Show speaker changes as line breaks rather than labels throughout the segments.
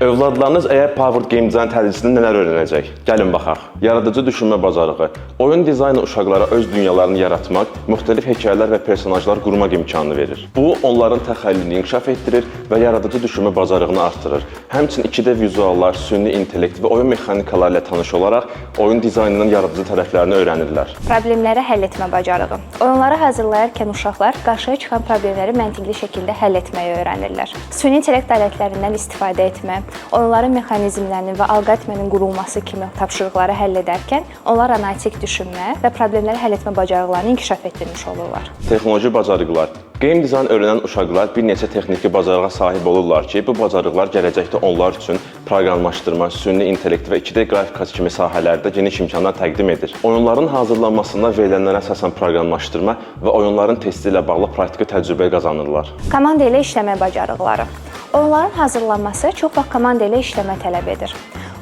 Övladlarınız AI Powered Game Design tədrisində nələr öyrənəcək? Gəlin baxaq. Yaradıcı düşünmə bacarığı. Oyun dizaynı uşaqlara öz dünyalarını yaratmaq, müxtəlif hekayələr və personajlar qurmaq imkanını verir. Bu, onların təxəyyülünü inkişaf etdirir və yaradıcı düşünmə bacarığını artırır. Həmçinin 2D vizuallar, süni intellekt və oyun mexanikaları ilə tanış olaraq oyun dizaynının yaradıcı tərəflərini öyrənirlər.
Problemləri həll etmə bacarığı. Oyunları hazırlayarkən uşaqlar qarşıya çıxan problemləri məntiqli şəkildə həll etməyi öyrənirlər. Süni intellekt alətlərindən istifadə etmə, oyunların mexanizmlərinin və alqoritminin qurulması kimi tapşırıqları həll edərkən onlar analitik düşünmə və problemləri həll etmə bacarıqlarını inkişaf etdirmiş olurlar.
Texnoloji bacarıqlar. Game design öyrənən uşaqlar bir neçə texniki bacarığa sahib olurlar ki, bu bacarıqlar gələcəkdə onlar üçün proqramlaşdırma, süni intellekt və 2D qrafikası kimi sahələrdə geniş imkanlar təqdim edir. Oyunların hazırlanmasında verilənlərə əsasən proqramlaşdırma və oyunların testi ilə bağlı praktiki təcrübə qazanırlar.
Komanda ilə işləmə bacarıqları. Oyunların hazırlanması çox vaxt komanda ilə işləmə tələb edir.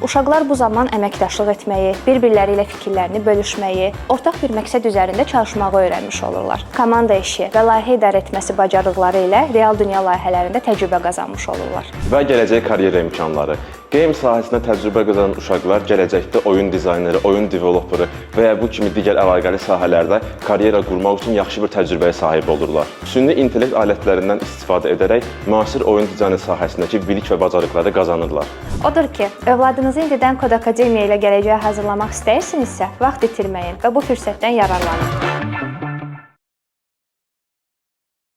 Uşaqlar bu zaman əməkdaşlıq etməyi, bir-birləri ilə fikirlərini bölüşməyi, ortaq bir məqsəd üzərində çalışmağı öyrənmiş olurlar. Komanda işi və layihə idarə etməsi bacarıqları ilə real dünya layihələrində təcrübə qazanmış olurlar.
Və gələcək karyera imkanları. Game sahəsində təcrübə qazanan uşaqlar gələcəkdə oyun dizayneri, oyun developeri və ya bu kimi digər əlaqəli sahələrdə karyera qurmaq üçün yaxşı bir təcrübəyə sahib olurlar. Süni intellekt alətlərindən istifadə edərək müasir oyun dizaynı sahəsindəki bilik və bacarıqları qazanırlar.
Odur ki, övladınızı indidən Kod Akademiya ilə gələcəyə hazırlamaq istəyirsinizsə, vaxt itirməyin və bu fürsətdən yararlanın.